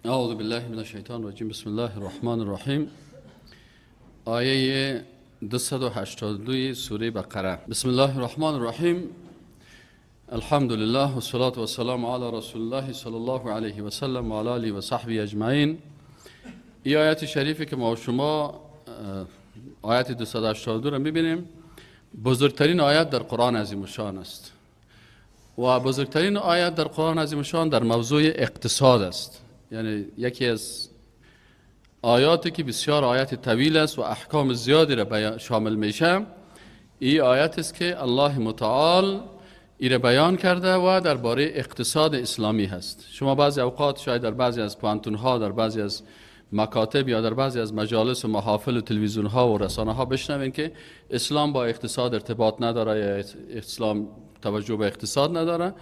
اعوذ بالله من الشیطان الرجیم. بسم الله الرحمن الرحیم. آیه 282 سوره بقره. بسم الله الرحمن الرحیم. الحمد لله والصلاة والسلام علی رسول الله صلی الله علیه و سلم و علی آله و صحبه اجمعین. این آیت شریفی که ما شما آیت 282 را میبینیم، بزرگترین آیت در قرآن عظیم الشان است و بزرگترین آیت در قرآن عظیم الشان در موضوع اقتصاد است. یعنی یکی از آیاتی که بسیار آیت طویل است و احکام زیادی را شامل میشه، این آیت است که الله متعال ای را بیان کرده و درباره اقتصاد اسلامی هست. شما بعضی اوقات شاید در بعضی از پوهنتون‌ها، در بعضی از مکاتب یا در بعضی از مجالس و محافل و تلویزیون ها و رسانه ها بشنوین که اسلام با اقتصاد ارتباط نداره یا اسلام توجه به اقتصاد نداره.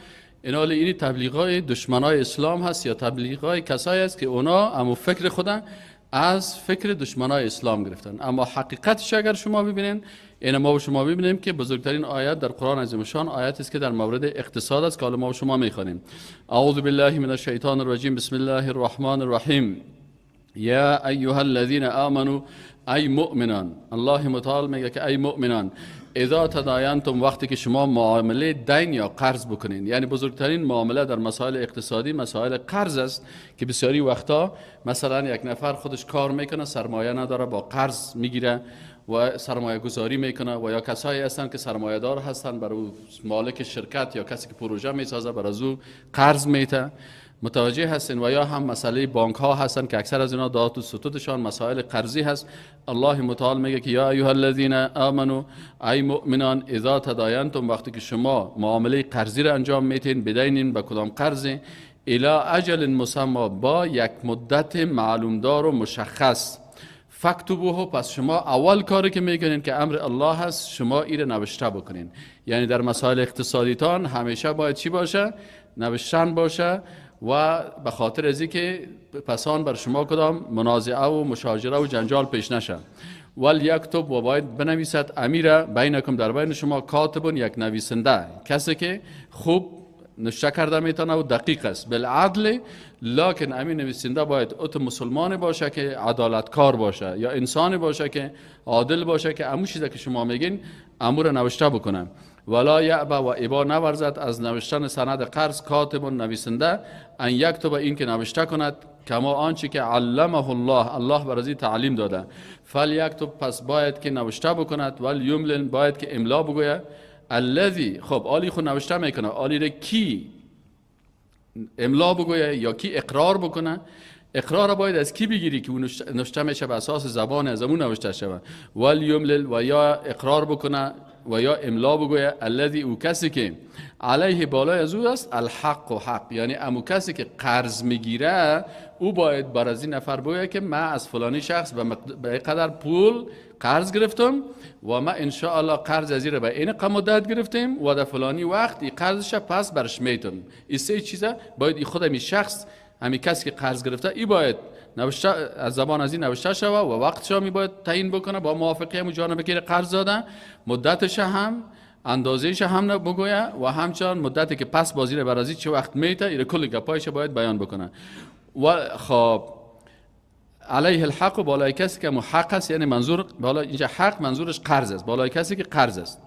این حال اینی تبلیغای دشمنای اسلام هست یا تبلیغای کسایی است که اونا اما فکر خودن از فکر دشمنای اسلام گرفتن. اما حقیقتش اگر شما ببینین، این ما و شما ببینیم که بزرگترین آیت در قرآن عظیم الشان آیت است که در مورد اقتصاد است که حالا ما و شما میخوانیم. اعوذ بالله من الشیطان الرجیم. بسم الله الرحمن الرحیم. یا ایها الذین آمنوا، ای مؤمنان. الله متعال میگه که ای مؤمنان، اذا تداینتم، وقتی که شما معامله دین یا قرض بکنین، یعنی بزرگترین معامله در مسائل اقتصادی مسائل قرض است که بسیاری وقتا مثلا یک نفر خودش کار میکنه، سرمایه نداره، با قرض میگیره و سرمایه گذاری میکنه، و یا کسایی هستن که سرمایه دار هستن، برای مالک شرکت یا کسی که پروژه میسازه بر از او قرض میته. متوجه هستین؟ و یا هم مسئله بانک ها هستن که اکثر از اینا داد و ستودشان مسائل قرضی هست. الله متعال میگه که یا ایها الذین آمنو، ای مؤمنان، اذا تداینتم، وقتی که شما معامله قرضی را انجام میتین، بدینین به کدام قرض، الی اجل مسمی، با یک مدت معلوم دار و مشخص، فاکتبوه، پس شما اول کاری که میکنین که امر الله هست، شما ایره نوشته بکنین. یعنی در مسائل اقتصادیتان همیشه باید چی باشه؟ نوشتن باشه، و به خاطر از اینکه پسان بر شما کدام منازعه و مشاجره و جنجال پیش نشه. ول یکتب، و باید بنویسد، امیر بینکم، در بین شما، کاتبون، یک نویسنده، کسی که خوب نوشته کرده میتونه و دقیق است، بالعدل، لکن امین نویسنده باید ات مسلمان باشه که عدالتکار باشه یا انسان باشه که عادل باشه که امو چیزی که شما میگین امو را نوشته بکنه. ولا یأبا، و ابا نورزد از نوشتن سند قرض، کاتب، نویسنده، ان یکتب، این که نوشته کند، کما آنچه که علمه الله، الله بر از این تعلیم داده، فلیکتب، پس باید که نوشته بکند، ولیملن، باید که املا بگوید، الذی، خب آلی خود نوشته میکنه، آلی را کی املا بگوید یا کی اقرار بکنه؟ اقرار باید از کی بگیری که اون نوشته میشه به اساس زبان از اون نوشته شود. ولیملل، و یا اقرار بکنه و یا املا بگوید، الذی، او کسی که علیه، بالای از او است، الحق و حق، یعنی امو کسی که قرض میگیره او باید بر از این نفر بگوید که من از فلانی شخص به قدر پول قرض گرفتم و ما انشاءالله قرض از این به این مدت گرفتیم و در فلانی وقت این قرضش پس برش میتم. این سه چیزه باید این خود همی شخص، همی کسی که قرض گرفته، ای باید نوشته از زبان از این نوشته شوه و وقتش می باید تعیین بکنه با موافقه همون جانب که قرض داده، مدتش هم اندازهش هم بگویه و همچنان مدتی که پس بازی رو برازی چه وقت میته، ایره کل گپایش باید بیان بکنه. و خب علیه الحق، و بالای کسی که محق است، یعنی منظور بالای اینجا حق منظورش قرض است، بالای کسی که قرض است.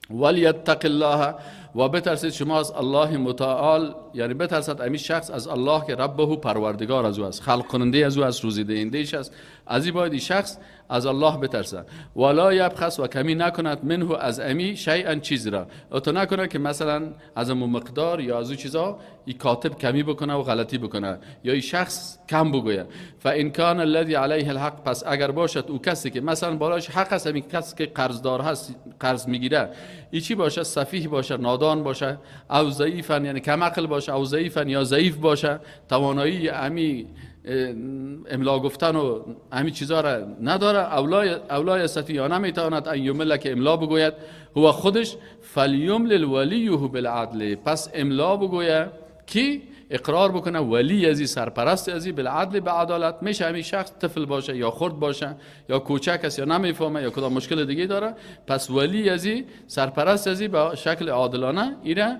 ولیتق الله، و بترسید شما از الله متعال، یعنی بترسد امی شخص از الله که ربه، پروردگار از او است، خلق کننده از او است، روزی دهنده است، از این باید این شخص از الله بترسد. ولا یبخس، و کمی نکند، منه، از امی، شیئا، چیز را اتو نکنه که مثلا از امو مقدار یا از او چیزا ای کاتب کمی بکنه و غلطی بکنه یا ای شخص کم بگویه. فان کان الذی علیه الحق، پس اگر باشد او کسی که مثلا بالاش حق است، همین کسی که قرضدار هست، قرض میگیره، ای چی باشه؟ سفیه باشه، نادان باشه، او ضعیفا، یعنی کم عقل باشه، او ضعیفا، یا ضعیف باشه، توانایی امی املا گفتن و همین چیزا را نداره، او لا یستطیع، یا نمیتواند، ان یمل، که املا بگوید، هو، خودش، فلیملل ولیه بالعدل، پس املا بگوید کی؟ اقرار بکنه ولی ازی، سرپرست ازی، بالعدل، به عدالت. میشه همین شخص طفل باشه یا خرد باشه یا کوچک است یا نمیفهمه یا کدام مشکل دیگه داره، پس ولی ازی، سرپرست ازی به شکل عادلانه ایره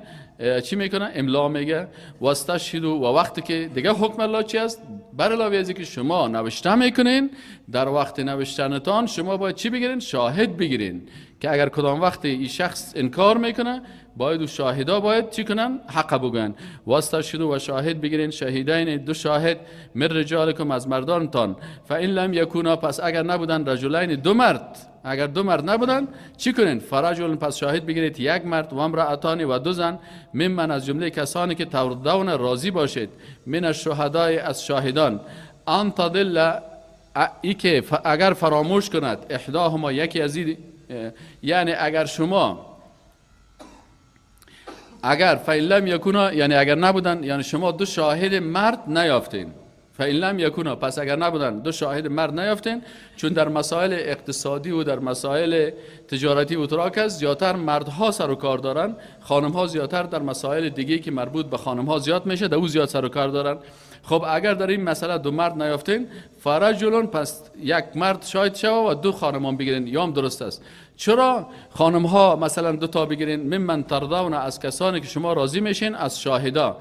چی میکنه؟ املا میگه. واستشهدوا، و وقتی که دیگه حکم الله چی است؟ بر علاوه از اینکه شما نوشته میکنین، در وقت نوشتنتان شما باید چی بگیرین؟ شاهد بگیرین که اگر کدام وقت این شخص انکار میکنه باید و شاهدا باید چی کنن؟ حق بگن. واستشهدوا و شاهد بگیرین، شهیدین دو شاهد، من رجالکم از مردانتان، فان لم یکونا پس اگر نبودن، رجلین دو مرد، اگر دو مرد نبودن چی کنین؟ فرجل پس شاهد بگیرید یک مرد، و امرأتان و دو زن، ممن از جمله کسانی که ترضون راضی باشید، من الشهدای از شاهدان، ان تضل ای که اگر فراموش کند، احداهما یکی از یعنی اگر شما اگر فإن لم یکونا یعنی اگر نبودن، یعنی شما دو شاهد مرد نیافتین، فإن لم یکونا پس اگر نبودن دو شاهد مرد نیافتین، چون در مسائل اقتصادی و در مسائل تجارتی و تراک است زیادتر مردها سر و کار دارن، خانمها زیادتر در مسائل دیگه که مربوط به خانمها زیاد میشه در او زیاد سر و کار دارن. خب اگر در این مسئله دو مرد نیافتین، فرجلون پس یک مرد شاهد شوه و دو خانمان بگیرین، یا هم درست است. چرا خانم ها مثلا دو تا بگیرین؟ ممن ترضون از کسانی که شما راضی میشین از شاهدا،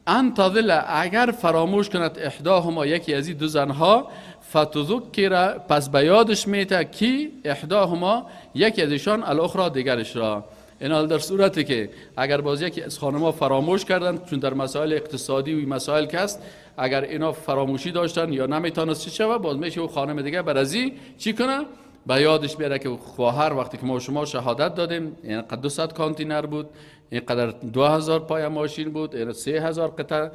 ان تضل اگر فراموش کند، احداهما یکی از این دو زنها، فتذکر پس به یادش میته، کی؟ احداهما یکی از ایشان، الاخرى دیگرش را. این در صورتی که اگر باز یکی از خانم‌ها فراموش کردن، چون در مسائل اقتصادی و مسائل که است اگر اینا فراموشی داشتن یا نمیتونست چی شوه، باز میشه او خانم دیگه بر ازی چی کنه؟ به یادش بیاره که خواهر وقتی که ما شما شهادت دادیم این قد 200 کانتینر بود، اینقدر 2000 پای ماشین بود، این 3000 قطعه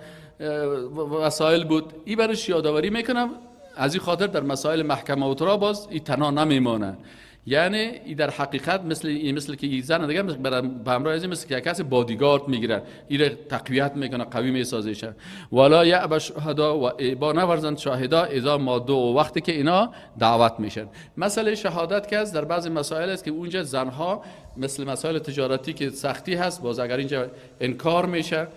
وسایل بود، این برش یادآوری میکنم. از این خاطر در مسائل محکمه و ترا باز این تنها نمیمانه، یعنی ای در حقیقت مثل که این زن دیگه به همراه از مثل که کسی بادیگارد میگیره، این تقویت میکنه، قوی میسازیشه. ولا یأب الشهدا و ابا نورزند شاهدا اذا ما دعوا وقتی که اینا دعوت میشن. مسئله شهادت که است در بعضی مسائل است که اونجا زنها مثل مسائل تجارتی که سختی هست، باز اگر اینجا انکار میشه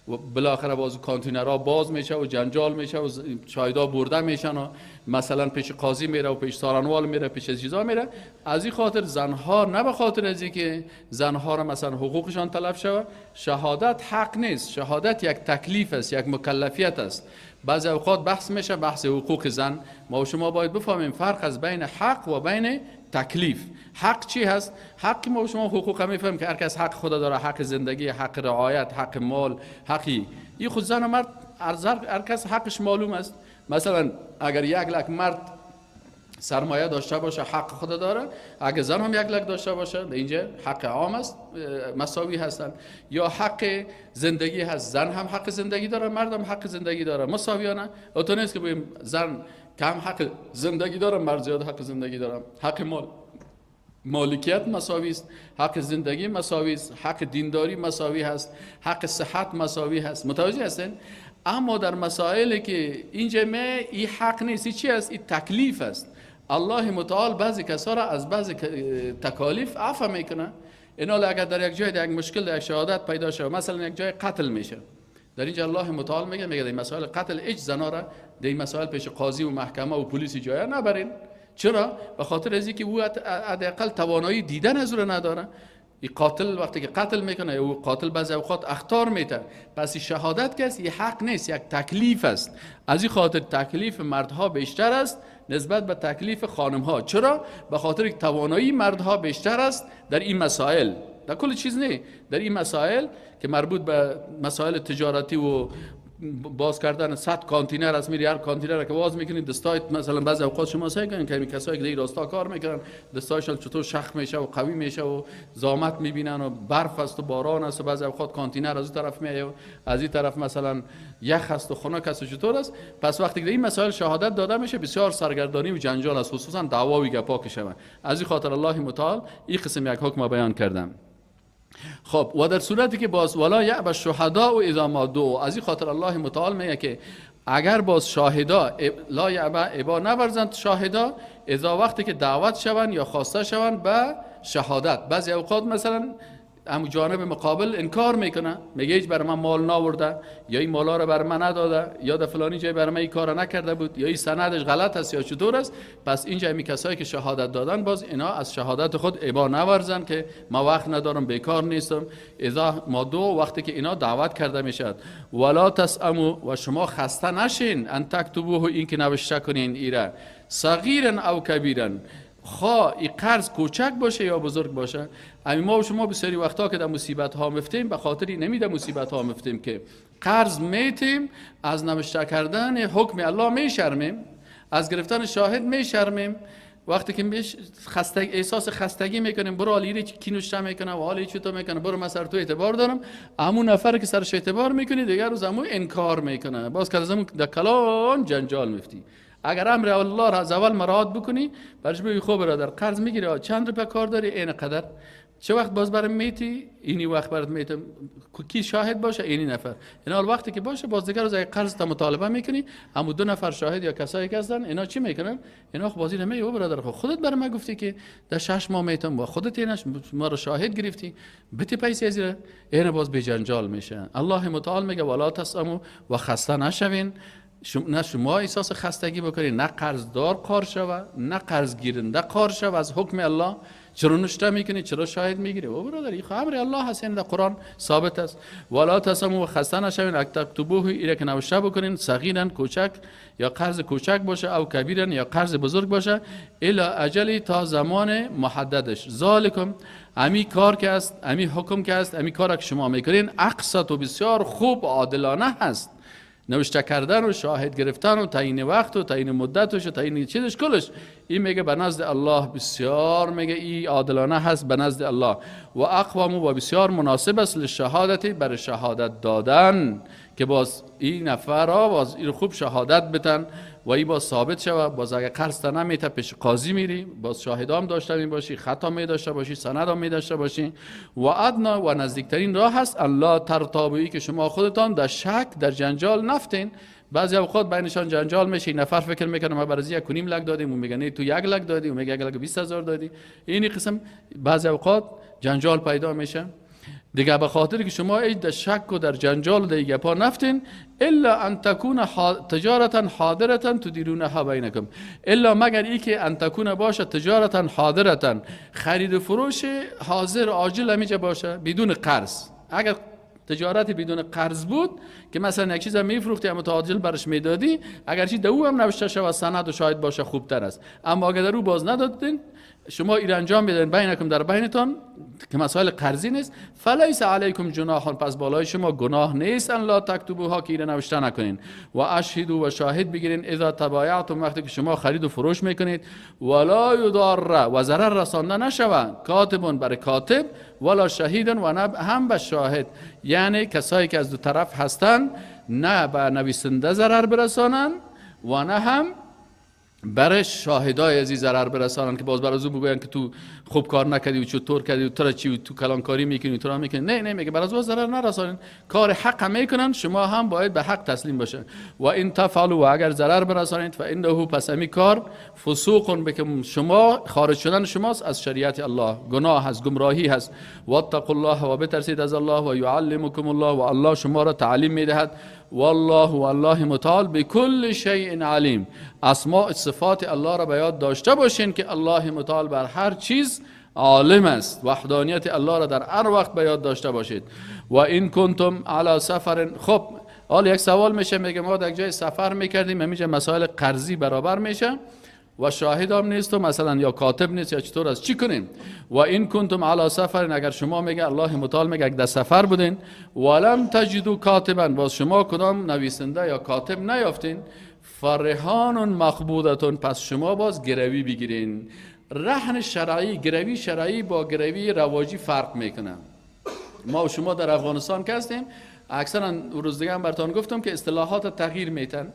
و بالاخره باز کانتینرها باز میشه و جنجال میشه و شاهدا برده میشن و مثلا پیش قاضی میره و پیش سارنوال میره، پیش چیزا میره. از این خاطر زنها نه به خاطر از اینکه زنها را مثلا حقوقشان تلف شود، شهادت حق نیست، شهادت یک تکلیف است، یک مکلفیت است. بعضی اوقات بحث میشه بحث حقوق زن، ما و شما باید بفهمیم فرق از بین حق و بین تکلیف. حق چی هست؟ حق ما و شما حقوق میفهمیم که هر کس حق خدا داره، حق زندگی، حق رعایت، حق مال، حقی این خود زن و مرد هر کس حقش معلوم است. مثلا اگر 1 لک مرد سرمایه داشته باشه حق خود داره، اگر زن هم 1 لک داشته باشه اینجا حق عام است، مساوی هستن. یا حق زندگی هست، زن هم حق زندگی داره، مرد هم حق زندگی داره، مساویانه. تو نیست که بگیم زن کم حق زندگی داره، مرد زیاد حق زندگی داره. حق مال مالکیت مساوی است، حق زندگی مساوی است، حق دینداری مساوی هست، حق صحت مساوی هست. متوجه هستین؟ اما در مسائلی که اینجا می این حق نیست، این چی است؟ این تکلیف است. الله متعال بعضی کسا را از بعضی تکالیف عفو میکنه. اینا اگر در یک جای در یک مشکل در یک شهادت پیدا شود، مثلا یک جای قتل میشه، در اینجا الله متعال میگه در مسائل قتل هیچ زنا را در این مسائل پیش قاضی و محکمه و پلیس جای نبرین. چرا؟ به خاطر از اینکه او حداقل توانایی دیدن از او را نداره. این قاتل وقتی که قتل میکنه، او قاتل بعضی اوقات اخطار میته. پس این شهادت که است، این حق نیست، یک تکلیف است. از این خاطر تکلیف مردها بیشتر است نسبت به تکلیف خانمها. چرا؟ به خاطر که توانایی مردها بیشتر است در این مسائل، در کل چیز نه، در این مسائل که مربوط به مسائل تجارتی و باز کردن 100 کانتینر از میری، هر کانتینر که باز میکنید دستایت مثلا بعضی اوقات شما سعی کنین که کسایی که در راستا کار میکنن دستایشان چطور شخ میشه و قوی میشه و زامت میبینن و برف است و باران است و بعضی اوقات کانتینر از اون طرف میایه و از این طرف مثلا یخ است و خنک است و چطور است. پس وقتی که این مسائل شهادت داده میشه بسیار سرگردانی و جنجال است، خصوصا دعوا و گپا که شود. از این خاطر الله متعال این قسم یک حکم بیان کردم. خب و در صورتی که باز ولا یأب الشهداء اذا ما دعوا، از این خاطر الله متعال میگه که اگر باز شاهدا لا یأب ابا نورزند شاهدا اذا وقتی که دعوت شوند یا خواسته شوند به شهادت. بعضی اوقات مثلا هم جانب مقابل انکار میکنه، میگه هیچ بر من مال ناورده، یا این مالا رو بر من نداده، یا در فلانی جای بر من این کارو نکرده بود، یا این سندش غلط است یا چطور است. پس اینجا می کسایی که شهادت دادن باز اینا از شهادت خود ابا نورزن که ما وقت ندارم، بیکار نیستم. اذا ما دو وقتی که اینا دعوت کرده میشد، ولا تسأموا و شما خسته نشین، ان تکتبوه این که نوشته کنین ایره، صغیرا او کبیرا، خواه این قرض کوچک باشه یا بزرگ باشه. امی ما و شما بسیاری وقتا که در مصیبت ها مفتیم، به خاطر نمی در مصیبت ها مفتیم که قرض میتیم، از نوشته کردن حکم الله میشرمیم، از گرفتن شاهد میشرمیم. وقتی که احساس خستگی میکنیم، برو حالی کی نوشته میکنه و حالی چطور میکنه، برو من سر تو اعتبار دارم، همون نفر که سرش اعتبار میکنی دیگر روز همون انکار میکنه، باز که از همون در کلان جنجال مفتی. اگر امر الله را از اول مراعات بکنی، برش بگی خب برادر قرض میگیری، چند روپه کار داری، این قدر، چه وقت باز برام میتی، اینی وقت برات میتم، کی شاهد باشه، اینی نفر. اینا حال وقتی که باشه باز دیگر روز اگه قرض تا مطالبه میکنی، همون دو نفر شاهد یا کسایی که هستن اینا چی میکنن؟ اینا خب بازی نمیگه او برادر، خب خودت برام گفتی که در 6 ماه میتم و خودت اینش ما رو شاهد گرفتی، بتی پیسې زیره، اینا باز به جنجال میشه. الله متعال میگه ولا تسأموا و خسته نشوین، نه شما احساس خستگی بکنید، نه قرضدار قار شوه، نه قرض گیرنده قار شوه از حکم الله. چرا نشته میکنی؟ چرا شاهد میگیری؟ او برادر این امر الله هست، در قرآن ثابت است. ولا تسمو خسته نشوین، اکتبوه ایره که نوشته بکنین، صغیرا کوچک یا قرض کوچک باشه، او کبیرا یا قرض بزرگ باشه، الی اجلی تا زمان محددش. ذالکم امی کار که است، امی حکم که است، امی کار که شما میکنین اقسط و بسیار خوب عادلانه هست. نوشته کردن و شاهد گرفتن و تعیین وقت و تعیین مدتش و تعیین چیزش کلش، این میگه به نزد الله بسیار، میگه این عادلانه هست به نزد الله. و اقوام و بسیار مناسب است لشهادت، برای شهادت دادن، که باز این نفرها باز این خوب شهادت بتن و این باز ثابت شوه. باز اگه قرض تا نمیته پیش قاضی میری، باز شاهدام داشته می باشی، خطا می داشته باشی، سند می داشته باشی. و ادنا و نزدیکترین راه هست الله ترتابی که شما خودتان در شک در جنجال نفتین. بعضی اوقات بینشان جنجال میشه، این نفر فکر میکنه ما برای 1.5 لک دادیم، اون میگه نه تو 1 لک دادی، اون میگه 1,20,000 دادی. این قسم بعضی اوقات جنجال پیدا میشه دیگه. به خاطر که شما ای در شک و در جنجال در گپا نفتین، الا ان تکون تجارتا حاضرتا تدیرونها بینکم، الا مگر ای که ان تکون باشه تجارتا حاضرتا، خرید و فروش حاضر عاجل همیشه باشه بدون قرض. اگر تجارت بدون قرض بود که مثلا یک چیز میفروختی اما تا عاجل برش میدادی، اگرچه در او هم نوشته شود سند و شاهد باشه خوبتر است. اما اگر در او باز ندادین، شما این انجام میدین بینکم در بینتان که مسائل قرضی نیست، فلیس علیکم جناح، پس بالای شما گناه نیست ان لا تکتبوها که این نوشته نکنین. و اشهدوا و شاهد بگیرین اذا تبایعتم وقتی که شما خرید و فروش میکنید. ولا یضار و ضرر رسانده نشود کاتبون برای کاتب، ولا شهیدن و نه هم به شاهد، یعنی کسایی که از دو طرف هستند نه به نویسنده ضرر برسانند و نه هم برای شاهدای ازی ضرر برسانن که باز برای او بگوین که تو خوب کار نکردی و چطور کردی و تو را چی و تو کلانکاری میکنی و تو را میکنی. نه نه، میگه برای او ضرر نرسانن، کار حق هم میکنن، شما هم باید به حق تسلیم باشه. و این تفعلوا و اگر ضرر برسانید فانه پس امی کار فسوق بکم، شما خارج شدن شماست از شریعت الله، گناه هست، گمراهی هست. واتقوا الله و بترسید از الله، و یعلمکم الله و الله شما را تعلیم میدهد. والله والله متعال بكل شیء علیم. اسماء صفات الله را به یاد داشته باشین که الله متعال بر هر چیز عالم است. وحدانیت الله را در هر وقت به یاد داشته باشید. و این کنتم علی سفر. خب حالا یک سوال میشه، میگه ما در جای سفر میکردیم، همیشه مسائل قرضی برابر میشه و شاهد هم نیست و مثلا یا کاتب نیست یا چطور است، چی کنیم؟ و این کنتم علی سفر، اگر شما میگه الله متعال میگه اگر در سفر بودین ولم تجدوا کاتبا، باز شما کدام نویسنده یا کاتب نیافتین، فرهان مقبوضتون، پس شما باز گروی بگیرین. رهن شرعی، گروی شرعی با گروی رواجی فرق میکنه. ما و شما در افغانستان که هستیم اکثرا روز دیگه هم براتون گفتم که اصطلاحات تغییر میتن،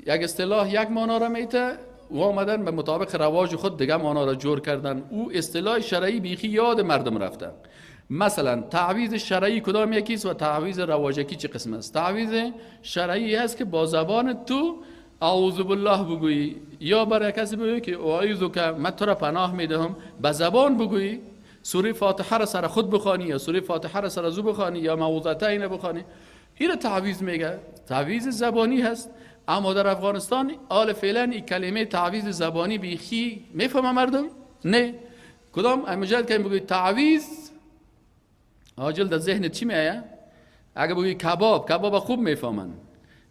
یک اصطلاح یک معنا را میته و آمدن به مطابق رواج خود دیگه معنا را جور کردن. او اصطلاح شرعی بیخی یاد مردم رفته. مثلا تعویض شرعی کدام یکیست و تعویض رواجکی چه قسم است؟ تعویض شرعی هست که با زبان تو اعوذ بالله بگویی یا برای کسی بگویی که اعوذ که من تو را پناه میدهم، به زبان بگویی، سوره فاتحه را سر خود بخوانی یا سوره فاتحه را سر از او بخوانی یا معوذتین بخوانی، این تعویذ میگه. تعویذ زبانی هست. اما در افغانستان آل فعلا این کلمه تعویذ زبانی بیخی میفهمه مردم؟ نه. کدام مجرد که بگوی تعویذ عاجل در ذهن چی میآید؟ اگه بگوی کباب، کباب خوب میفهمن،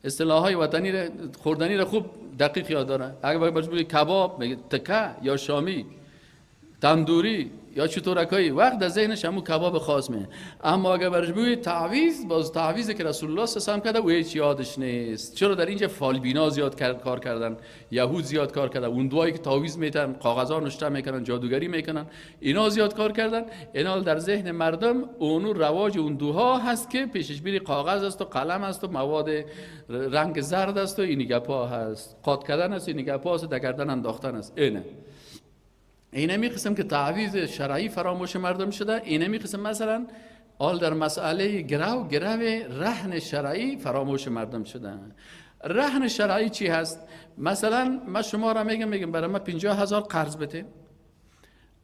اصطلاح های وطنی را، خوردنی را خوب دقیق یاد دارن. اگه بگوی کباب میگه تکه یا شامی، تندوری یا چطورکایی، وقت در ذهنش همون کباب خاص میه. اما اگر برش بگوی تعویذ، باز تعویذی که رسول الله صلی الله علیه و سلم کرده او هیچ یادش نیست. چرا در اینجا فالبینا زیاد کار کردن، یهود زیاد کار کردن، اون دوایی که تعویذ میتن، کاغذها نوشته میکنن، جادوگری میکنن، اینا زیاد کار کردن. اینا در ذهن مردم اونو رواج اون دوها هست که پیشش بیری کاغذ است و قلم است و مواد رنگ زرد است و این گپا هست، قات کردن است، این گپا است، در گردن انداختن است. اینه اینمی قسم که تعویذ شرعی فراموش مردم شده. اینمی قسم مثلا آل در مسئله گرو رهن شرعی فراموش مردم شده. رهن شرعی چی هست؟ مثلا ما شما را میگم برای ما 50,000 قرض بده.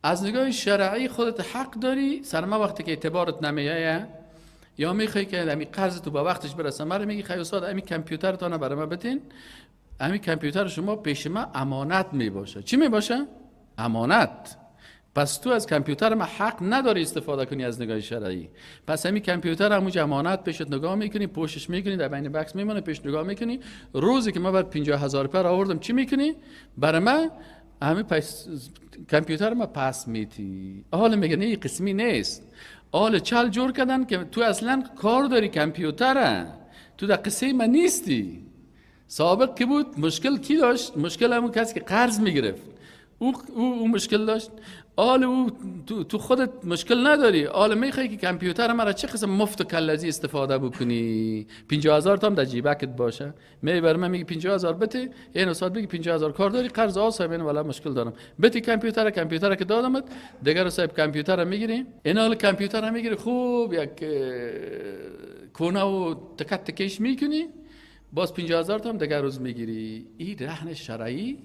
از نگاه شرعی خودت حق داری، سر ما وقتی که اعتبارت نمیایه یا میخوای که امی قرض تو به وقتش برسه، مرا میگی خیلی استاد امی کامپیوترتان برای ما بتین، امی کامپیوتر شما پیش ما امانت میباشه. چی میباشه؟ امانت. پس تو از کامپیوتر ما حق نداری استفاده کنی از نگاه شرعی. پس همین کامپیوتر همونجا امانت پیشت نگاه میکنی، پوشش میکنی، در بین بکس میمونه، پیش نگاه میکنی. روزی که ما بعد 50,000 پر آوردم چی میکنی؟ برای من همین پس کامپیوتر ما پس میتی. حالا میگه نه قسمی نیست. حالا چل جور کردن که تو اصلا کار داری کامپیوتره، تو در قصه من نیستی. سابق کی بود؟ مشکل کی داشت؟ مشکل همون کسی که قرض میگرفت، او مشکل داشت. آل او تو خودت مشکل نداری. آل میخوای که کامپیوتر مرا چه قسم مفت و کلزی استفاده بکنی، 50,000 تا هم در جیبکت باشه. می بر من میگی 50,000 بده، این استاد میگه 50,000 کار داری قرض آ صاحب این والا مشکل دارم، بتی کامپیوتر که دادمت دیگر صاحب کامپیوتر میگیری. این حال کامپیوتر میگیری، خوب یک کونه و تکت تکش میکنی، باز 50,000 تا هم دیگر روز میگیری. این رهن شرعی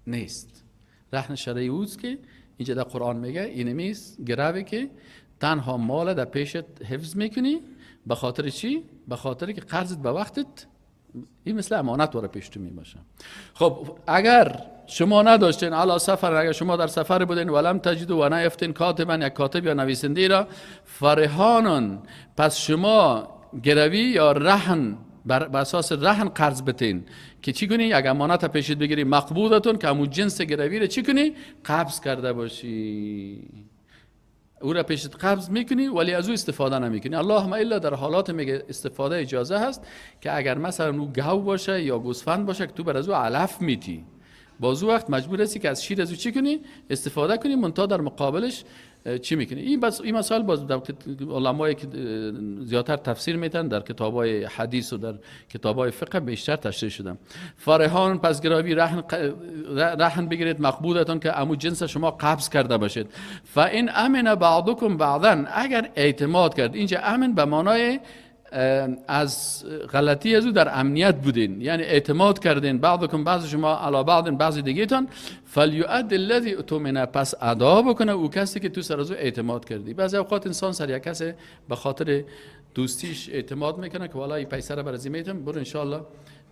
نیست. رهن شرعی اوست که اینجا در قرآن میگه اینمیست گروه که تنها مال در پیشت حفظ میکنی، به خاطر چی؟ به خاطر که قرضت به وقتت، این مثل امانت واره پیش تو میباشه. خب اگر شما نداشتین علی سفر، اگر شما در سفر بودین ولم تجدوا و نیفتین کاتبا، یک کاتب یا نویسنده را، فرهانون، پس شما گروی یا رهن بر اساس رهن قرض بتین که چی کنی؟ اگر امانت پیشت بگیری مقبوضتون که همون جنس گروی رو چی کنی؟ قبض کرده باشی، او را پیشت قبض میکنی ولی از او استفاده نمیکنی. اللهم الا در حالات میگه استفاده اجازه هست که اگر مثلا او گاو باشه یا گوسفند باشه که تو بر از او علف میتی، باز او وقت مجبور هستی که از شیر از او چی کنی؟ استفاده کنی، منتها در مقابلش چی میکنی؟ این بس این مسائل باز در علمایی که زیادتر تفسیر میتن در کتابای حدیث و در کتابای فقه بیشتر تشریح شدن. فرهان پس گراوی رهن بگیرید مقبولتون که امو جنس شما قبض کرده باشید. فان امن بعضکم بعضا، اگر اعتماد کرد، اینجا امن به معنای از غلطی از او در امنیت بودین، یعنی اعتماد کردین، بعضکم بعض شما علی بعض بعض دیگهتان، فلیؤد الذی اؤتمن، پس ادا بکنه او کسی که تو سر از او اعتماد کردی. بعضی اوقات انسان سر یک کسی به خاطر دوستیش اعتماد میکنه که والا این پیسه را برازی میتم، برو انشالله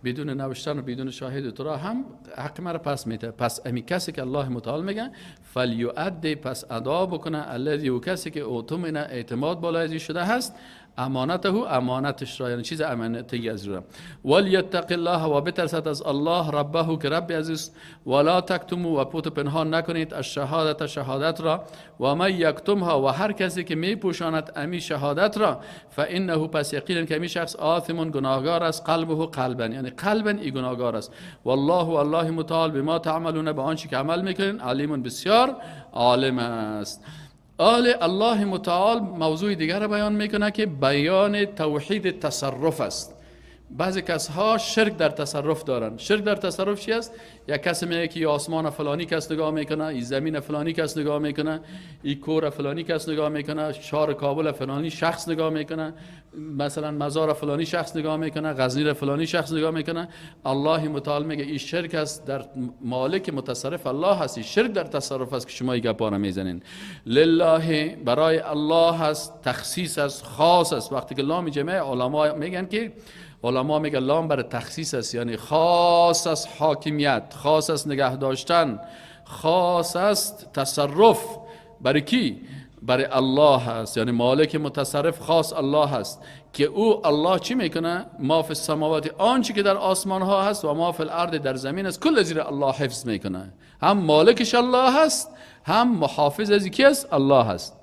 بدون نوشتن و بدون شاهد تو را هم حق مرا پس میده. پس امی کسی که الله متعال میگه فلیؤد، پس ادا بکنه الذی، او کسی که اؤتمن اعتماد بالای شده هست، امانته امانتش را، یعنی چیز امانتی از را، ولیتق الله و بترسد از الله ربه که رب عزیز، ولا تکتموا و پوت پنهان نکنید الشهادت شهادت را، و من یکتمها و هر کسی که میپوشاند امی شهادت را، فانه پس یقینا که امی شخص آثم گناهگار است، قلبه قلبا، یعنی قلبا ای گناهگار است. والله الله متعال بما تعملون به آنچه که عمل میکنین علیم بسیار عالم است. آل الله متعال موضوع دیگر را بیان میکنه که بیان توحید تصرف است. بعضی کسها شرک در تصرف دارن. شرک در تصرف چی است؟ یک کسی میگه که آسمان فلانی کس نگاه میکنه، این زمین فلانی کس نگاه میکنه، این کور فلانی کس نگاه میکنه، شهر کابل فلانی شخص نگاه میکنه، مثلا مزار فلانی شخص نگاه میکنه، غزنی فلانی شخص نگاه میکنه. الله متعال میگه این شرک است، در مالک متصرف الله هست، شرک در تصرف است که شما این گپا را میزنین. لله برای الله است، تخصیص است، خاص است. وقتی که لام جمع علما میگن که علما میگن لام برای تخصیص است، یعنی خاص است حاکمیت، خاص است نگه داشتن، خاص است تصرف. برای کی؟ برای الله است، یعنی مالک متصرف خاص الله است که او الله چی میکنه؟ ما فی السماوات، آنچه که در آسمان ها هست، و ما فی الارض، در زمین است، کل زیر الله حفظ میکنه. هم مالکش الله هست، هم محافظ از کی است؟ الله هست.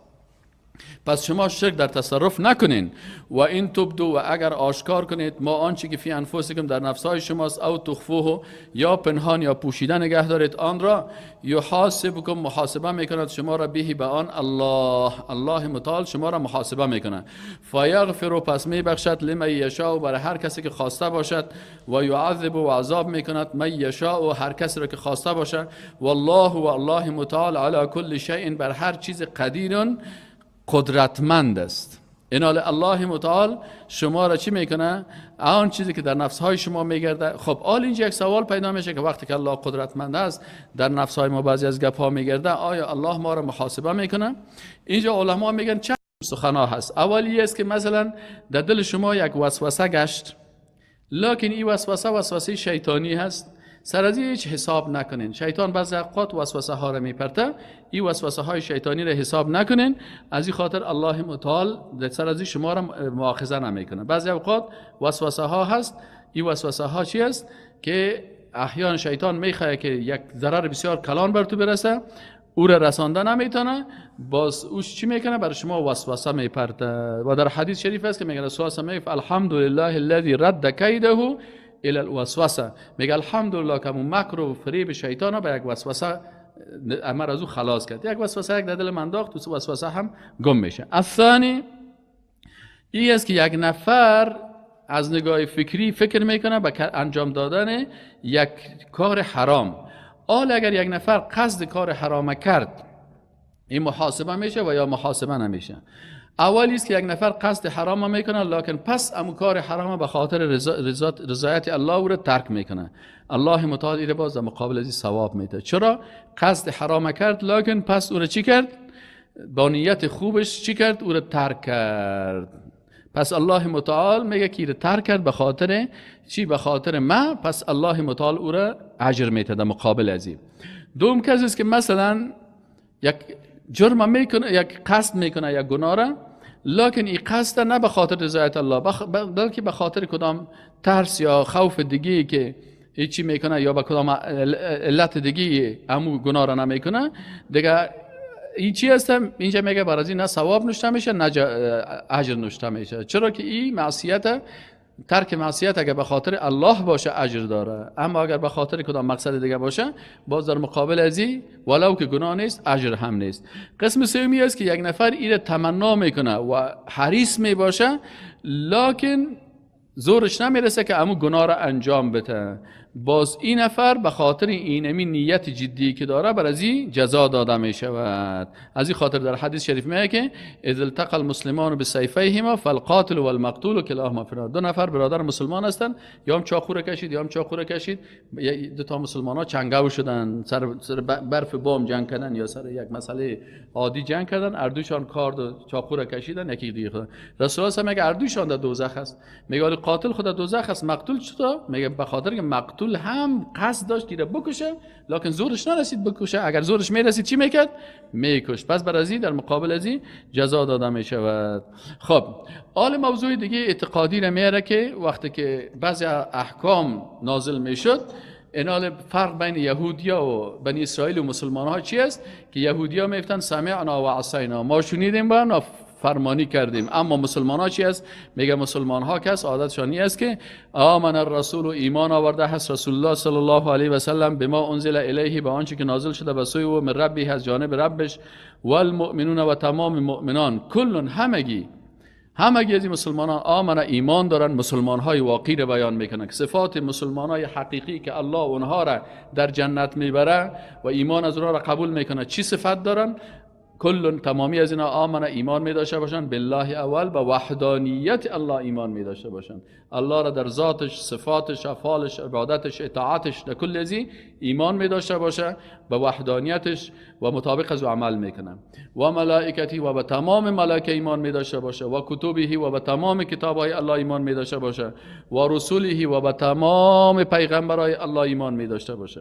پس شما شرک در تصرف نکنین. و این تبدو، و اگر آشکار کنید، ما آنچه که فی انفسکم در نفسهای شماست، او تخفوه، یا پنهان یا پوشیده نگه دارید آن را، یحاسبکم، محاسبه میکند شما را، بهی به آن الله، الله متعال شما را محاسبه میکند. فیغفر، پس میبخشد، لمن یشاء، برای هر کسی که خواسته باشد، و یعذب، و عذاب میکند، من یشاء، هر کسی را که خواسته باشد. والله، و الله متعال، علی کل شیء، بر هر چیز قدیر، قدرتمند است. اینال الله متعال شما را چی میکنه؟ آن چیزی که در نفسهای شما میگرده. خب آل اینجا یک سوال پیدا میشه که وقتی که الله قدرتمند است، در نفسهای ما بعضی از گپ ها میگرده، آیا الله ما را محاسبه میکنه؟ اینجا علما میگن چند سخنا هست. اولی است که مثلا در دل شما یک وسوسه گشت، لکن این وسوسه وسوسه شیطانی هست، سر از هیچ حساب نکنین. شیطان بعضی اوقات وسوسه ها را میپرته، این وسوسه های شیطانی را حساب نکنین. از این خاطر الله متعال سر از شما را مؤاخذه نمیکنه. بعضی اوقات وسوسه ها هست، این وسوسه ها چی است؟ که احیان شیطان میخواد که یک ضرر بسیار کلان بر تو برسه، او را رسانده نمیتونه، باز اوش چی میکنه؟ برای شما وسوسه میپرته. و در حدیث شریف است که میگه رسول الله الحمدلله الذی رد کیده الى الوسوسه، میگه الحمدلله که مکر و فریب شیطان به یک وسوسه امر از او خلاص کرد. یک وسوسه یک در دل من انداخت، تو وسوسه هم گم میشه. الثانی ای است که یک نفر از نگاه فکری فکر میکنه به انجام دادن یک کار حرام. حال اگر یک نفر قصد کار حرام کرد، این محاسبه میشه و یا محاسبه نمیشه؟ اولی است که یک نفر قصد حرام میکنه، لکن پس امو کار حرام به خاطر رضایت الله او را ترک میکنه، الله متعال ایره باز در مقابل از ثواب میده. چرا؟ قصد حرام کرد، لکن پس او را چی کرد؟ با نیت خوبش چی کرد؟ او را ترک کرد. پس الله متعال میگه که ایره ترک کرد به خاطر چی؟ به خاطر ما. پس الله متعال او را اجر میده در مقابل از این. دوم کسی است که مثلا یک جرم میکنه، یک قصد میکنه یک گناه را، لکن این قصد نه به خاطر رضایت الله، بلکه به خاطر کدام ترس یا خوف دیگه که چی میکنه یا به کدام علت دیگه امو گناه را نمیکنه. دیگه این چی هست؟ اینجا میگه بر از این نه ثواب نوشته میشه نه اجر نوشته میشه. چرا که این معصیت، ترک معصیت اگر به خاطر الله باشه اجر داره، اما اگر به خاطر کدام مقصد دیگه باشه باز در مقابل از این ولو که گناه نیست اجر هم نیست. قسم سومی است که یک نفر ایره تمنا میکنه و حریص میباشه، لکن زورش نمیرسه که امو گناه را انجام بده. باز این نفر به خاطر اینمی نیت جدی که داره بر از این جزا داده می شود. از این خاطر در حدیث شریف میگه که اذا التقى المسلمان بسیفیهما فالقاتل والمقتول کلاهما فی النار. دو نفر برادر مسلمان هستند، یا هم چاقو را کشید یا هم چاقو را کشید، دو تا مسلمان ها چنگاو شدن، سر برف بام جنگ کردن یا سر یک مسئله عادی جنگ کردن، اردوشان کارد و چاقو را کشیدن یکی دیگه خدا. رسول الله میگه اردوشان در دوزخ است. میگه قاتل خدا دوزخ است، مقتول چطور؟ میگه به خاطر که مقتول هم قصد داشت که بکشه، لکن زورش نرسید بکشه. اگر زورش میرسید چی میکرد؟ میکشت. پس بر از این در مقابل از این جزا داده میشود. خب آل موضوع دیگه اعتقادی را میاره که وقتی که بعضی احکام نازل میشد، اینال فرق بین یهودیا و بنی اسرائیل و مسلمان ها چی است؟ که یهودیا میگفتن سمعنا و عصینا، ما شنیدیم و فرمانی کردیم. اما مسلمان ها چی است؟ میگه مسلمان ها کس عادتشان این است که آمن الرسول و ایمان آورده هست رسول الله صلی الله علیه و سلم به ما انزل الیه، به آنچه که نازل شده به سوی او، من ربی از جانب ربش، والمؤمنون و تمام مؤمنان، کل همگی همگی از مسلمانان آمن ایمان دارن، مسلمان های واقعی را بیان میکنن که صفات مسلمان های حقیقی که الله اونها را در جنت میبره و ایمان از اونها را قبول میکنه چی صفت دارن؟ کل تمامی از اینا آمن ایمان می داشته باشن بالله اول، به وحدانیت الله ایمان می داشته باشن، الله را در ذاتش، صفاتش، افعالش، عبادتش، اطاعتش، در کل ازی ایمان می داشته باشه، به وحدانیتش و مطابق از او عمل میکنه. و ملائکتی و به تمام ملائکه ایمان می داشته باشه، و کتبه و به تمام کتابهای الله ایمان می داشته باشه، و رسوله و به تمام پیغمبرای الله ایمان می داشته باشه.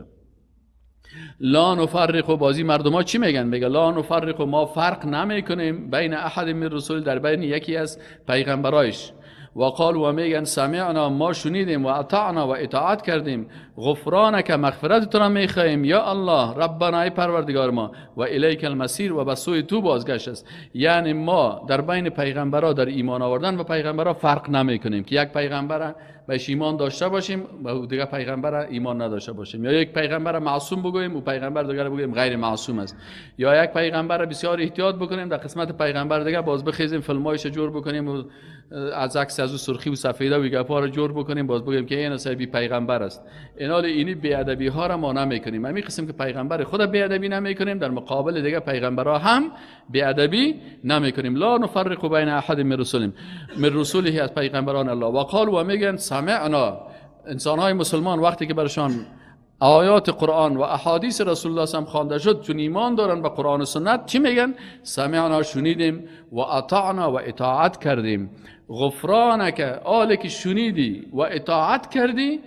لا نفرق، بازی مردم ها چی میگن؟ میگه لا نفرق، ما فرق نمیکنیم بین احد من رسول، در بین یکی از پیغمبرایش. و قال و میگن سمعنا، ما شنیدیم، و اطعنا و اطاعت کردیم، غفرانک مغفرت تو را میخواهیم یا الله، ربنا ای پروردگار ما، و الیک المصیر و به سوی تو بازگشت است. یعنی ما در بین پیغمبرا در ایمان آوردن و پیغمبرا فرق نمیکنیم که یک پیغمبر بهش ایمان داشته باشیم و دیگه پیغمبر ایمان نداشته باشیم، یا یک پیغمبر معصوم بگوییم و پیغمبر دیگر بگوییم غیر معصوم است، یا یک پیغمبر بسیار احتیاط بکنیم در قسمت پیغمبر دیگه باز بخیزیم فیلمایش جور بکنیم و از عکس از او سرخی و سفیده و گپا رو جور بکنیم باز بگوییم که این صاحب پیغمبر است. اینال اینی بی‌ادبی ها را ما نمیکنیم. همین قسم که پیغمبر خود بی‌ادبی نمیکنیم، در مقابل دیگه پیغمبرها هم بی‌ادبی نمیکنیم. لا نفرق بین احد من رسولهم، من رسوله از پیغمبران الله. و قال و میگن سمعنا، انسان های مسلمان وقتی که برشان آیات قرآن و احادیث رسول الله صلی الله علیه و خوانده شد، چون ایمان دارن به قرآن و سنت، چی میگن؟ سمعنا شنیدیم، و اطعنا و اطاعت کردیم، غفرانک آل که شنیدی و اطاعت کردی،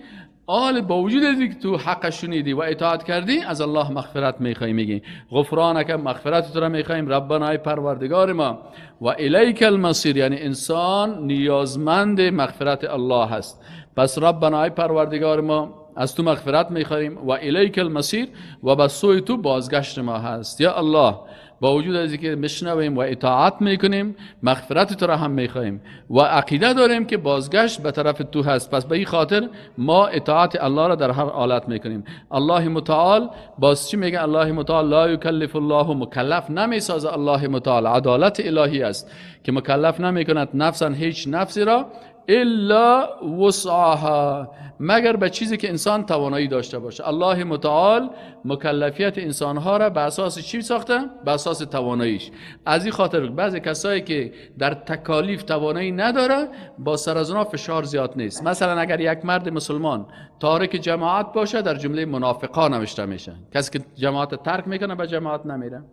آل با وجود اینکه تو حق شنیدی و اطاعت کردی از الله مغفرت میخوایی، میگی غفرانک مغفرت تو را میخواییم، ربنا ای پروردگار ما، و الیک المصیر، یعنی انسان نیازمند مغفرت الله هست. پس ربنا ای پروردگار ما از تو مغفرت میخواییم، و الیک المصیر و به سوی تو بازگشت ما هست. یا الله با وجود از اینکه میشنویم و اطاعت میکنیم مغفرت تو را هم میخواهیم و عقیده داریم که بازگشت به طرف تو هست، پس به این خاطر ما اطاعت الله را در هر حالت میکنیم. الله متعال باز چی میگه؟ الله متعال لا یکلف الله، مکلف نمیسازه الله متعال، عدالت الهی است که مکلف نمیکند نفسا هیچ نفسی را الا وسعها، مگر به چیزی که انسان توانایی داشته باشه. الله متعال مکلفیت انسانها را به اساس چی ساخته؟ به اساس تواناییش. از این خاطر بعضی کسایی که در تکالیف توانایی نداره با سر از اونها فشار زیاد نیست. مثلا اگر یک مرد مسلمان تارک جماعت باشه در جمله منافقان نوشته میشه، کسی که جماعت ترک میکنه به جماعت نمیره.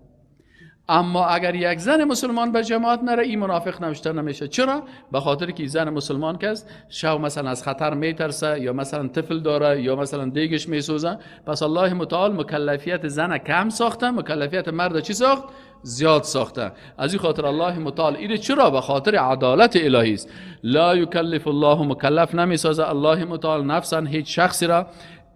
اما اگر یک زن مسلمان به جماعت نره این منافق نوشته نمیشه. چرا؟ به خاطر که زن مسلمان که است شو مثلا از خطر میترسه، یا مثلا طفل داره، یا مثلا دیگش میسوزه. پس الله متعال مکلفیت زن کم ساخته، مکلفیت مرد چی ساخت؟ زیاد ساخته. از این خاطر الله متعال اینه چرا؟ به خاطر عدالت الهی است. لا یکلف الله، مکلف نمیسازه الله متعال نفسا هیچ شخصی را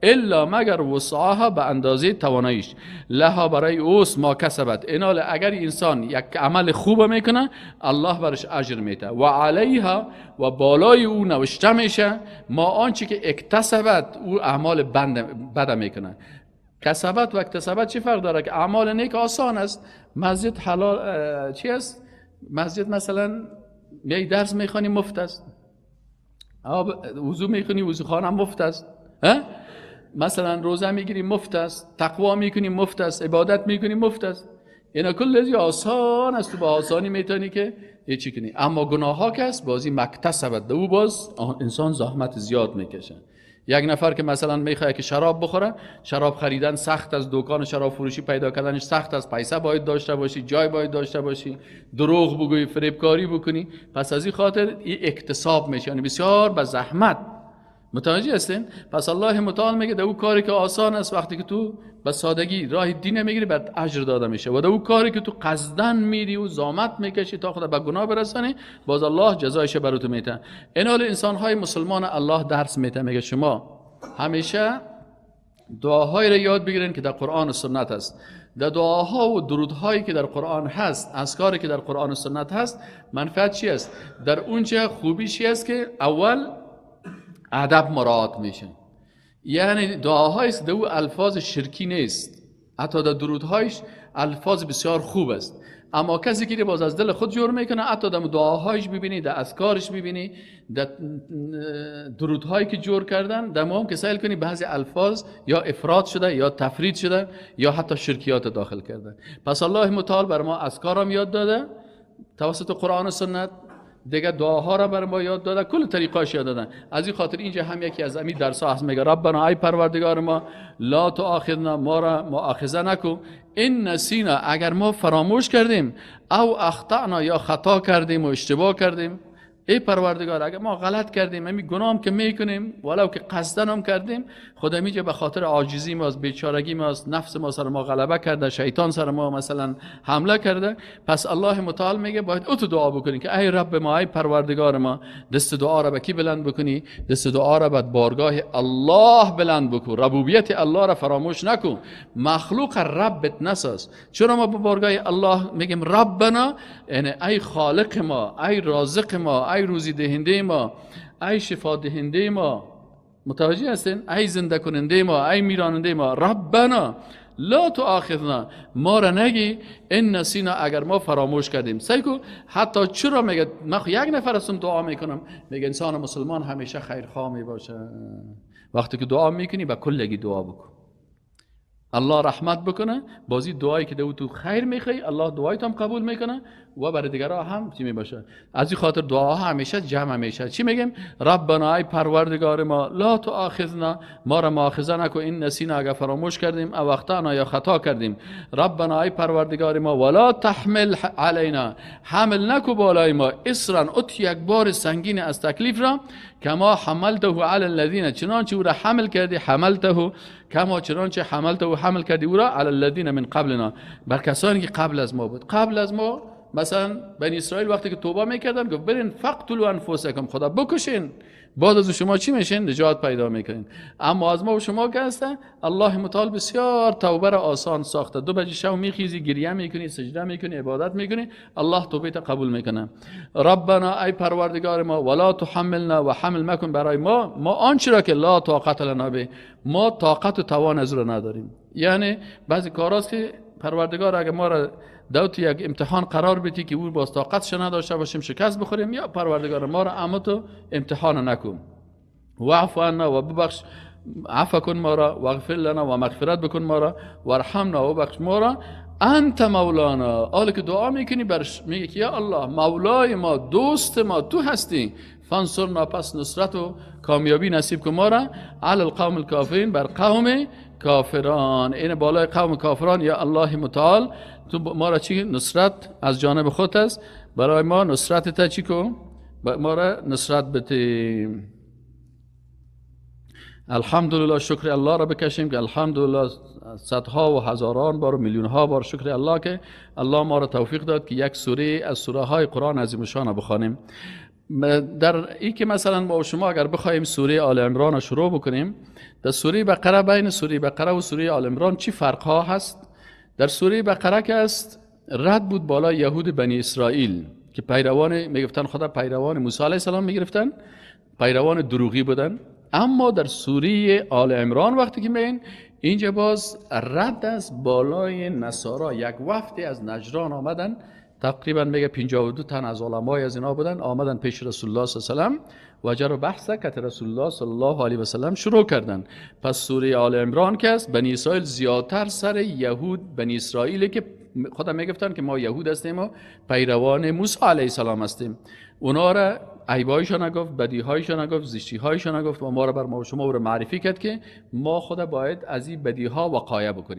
الا مگر وسعها به اندازه تواناییش، لها برای اوست ما کسبت. اینال اگر انسان یک عمل خوب میکنه الله برش اجر میده، و علیها و بالای او نوشته میشه ما آنچه که اکتسبت، او اعمال بد میکنه. کسبت و اکتسبت چی فرق داره؟ که اعمال نیک آسان است. مسجد حلال چی است؟ مسجد مثلا میای درس میخوانی مفت است، آب وضو میکنی وضو خانه مفت است، مثلا روزه میگیری مفت است، تقوا میکنی مفت است، عبادت میکنی مفت است. اینا کل ازی آسان است، تو با آسانی میتونی که یه چی کنی. اما گناه ها که است بازی مکتسبت، دو باز انسان زحمت زیاد میکشه. یک نفر که مثلا میخواد که شراب بخوره، شراب خریدن سخت است، دکان شراب فروشی پیدا کردنش سخت است، پیسه باید داشته باشی، جای باید داشته باشی، دروغ بگویی، فریبکاری بکنی. پس از این خاطر این اکتساب میشه، یعنی بسیار به زحمت. متوجه هستین؟ پس الله متعال میگه در او کاری که آسان است وقتی که تو به سادگی راه دین میگیری بعد اجر داده میشه، و در او کاری که تو قصدن میری و زحمت میکشی تا خود به گناه برسانی باز الله جزایش برات میده. این حال انسان های مسلمان الله درس میده، میگه شما همیشه دعاهایی را یاد بگیرین که در قرآن و سنت است. در دعاها و درودهایی که در قرآن هست، اذکاری که در قرآن و سنت هست، منفعت چی است؟ در اونجا خوبی چی است که اول ادب مراعات میشه، یعنی دعاهایش در او الفاظ شرکی نیست، حتی در درودهایش الفاظ بسیار خوب است. اما کسی که باز از دل خود جور میکنه، حتی در دعاهایش میبینی، در اذکارش میبینی، در درودهایی که جور کردن، در ما هم که سیل کنی بعضی الفاظ یا افراط شده یا تفرید شده یا حتی شرکیات داخل کرده. پس الله متعال بر ما اذکارم یاد داده توسط قرآن و سنت، دیگه دعاها را بر ما یاد داده، کل طریقاش یاد دادن. از این خاطر اینجا هم یکی از امید درس ها هست، میگه ربنا ای پروردگار ما لا تؤاخذنا، ما را مؤاخذه نکو، ان نسینا اگر ما فراموش کردیم، او اخطأنا یا خطا کردیم و اشتباه کردیم. ای پروردگار اگر ما غلط کردیم، همین گناه که میکنیم ولو که قصدن هم کردیم، خدا میگه به خاطر عاجزی ماست، بیچارگی ماست، نفس ما سر ما غلبه کرده، شیطان سر ما مثلا حمله کرده. پس الله متعال میگه باید او تو دعا بکنی که ای رب ما، ای پروردگار ما، دست دعا را به کی بلند بکنی؟ دست دعا را به بارگاه الله بلند بکن، ربوبیت الله را فراموش نکن، مخلوق ربت نساز. چرا ما به بارگاه الله میگیم ربنا؟ یعنی ای خالق ما، ای رازق ما، ای روزی دهنده ما، ای شفا دهنده ما، متوجه هستین؟ ای زنده کننده ما، ای میراننده ما. ربنا لا تؤاخذنا، ما را نگی ان نسینا اگر ما فراموش کردیم. سعی کو حتی چرا میگه من یک نفر هستم دعا میکنم، میگه انسان مسلمان همیشه خیرخواه میباشه. وقتی که دعا میکنی به کلگی دعا بکن، الله رحمت بکنه، بازی دعایی که دو تو خیر میخوای الله دعایت هم قبول میکنه و برای دیگرها هم چی میباشه. از این خاطر دعاها همیشه جمع میشه. چی میگیم؟ ربنا ای پروردگار ما لا تؤاخذنا، ما را مؤاخذه نکن، این نسینا اگر فراموش کردیم، او اخطأنا یا خطا کردیم. ربنا ای پروردگار ما ولا تحمل علینا، حمل نکو بالای ما، اصرا ات یک بار سنگین از تکلیف را، کما حملته علی الذین، چنانچه او را حمل کردی، حملته کما چنانچه حملته و حمل کردی او را، علی الذین من قبلنا، بر کسانی که قبل از ما بود. قبل از ما مثلا بنی اسرائیل وقتی که توبه میکردن گفت برین فقتلوا انفسکم، خدا بکشین، بعد از شما چی میشین؟ نجات پیدا میکنین. اما از ما و شما که هستن الله متعال بسیار توبه را آسان ساخته. 2 بجه شب میخیزی، گریه میکنی، سجده میکنی، عبادت میکنی، الله توبه تا قبول میکنه. ربنا ای پروردگار ما ولا تحملنا، و حمل مکن برای ما، ما آنچه را که لا طاقت لنا به، ما طاقت و توان از رو نداریم. یعنی بعضی کاراست که پروردگار اگه ما را دوت یک امتحان قرار بدی که او باز طاقتش نداشته باشیم شکست بخوریم، یا پروردگار ما را اما تو امتحان نکن، وعفو عنا و ببخش، عفو کن ما را، واغفر لنا و مغفرت بکن ما را، وارحمنا و بخش ما را، انت مولانا. حالا که دعا میکنی برش میگه که یا الله مولای ما، دوست ما تو هستی، فانصرنا، پس نصرت و کامیابی نصیب کن ما را، علی القوم الکافرین، بر قوم کافران. این بالای قوم کافران یا الله متعال تو ما را چی؟ نصرت از جانب خود است، برای ما نصرت تا چی کن؟ ما را نصرت بده. الحمدلله شکر الله را بکشیم که الحمدلله صدها و هزاران بار و میلیون ها بار شکر الله که الله ما را توفیق داد که یک سوره از سوره های قرآن عظیم الشان بخوانیم. در ای که مثلا ما و شما اگر بخوایم سوره آل عمران را شروع بکنیم، در سوره بقره بین سوره بقره و سوره آل عمران چی فرق ها هست؟ در سوره بقره که است رد بود بالای یهود بنی اسرائیل که پیروان میگفتن خدا پیروان موسی علیه السلام میگرفتن، پیروان دروغی بودن. اما در سوره آل عمران وقتی که میین اینجا باز رد از بالای نصارا، یک وفدی از نجران آمدن، تقریبا میگه 52 تن از علمای از اینا بودن، آمدن پیش رسول الله صلی الله علیه و سلم و جر بحث که رسول الله صلی الله علیه و سلم شروع کردن. پس سوره آل عمران که است بنی اسرائیل زیادتر سر یهود بنی اسرائیل که خدا میگفتن که ما یهود هستیم و پیروان موسی علیه السلام هستیم، اونا را عیبایشان نگفت، بدیهایشان نگفت، زشتیهایشان نگفت و ما را بر ما و شما را معرفی کرد که ما خدا باید از این بدیها وقایه بکنیم.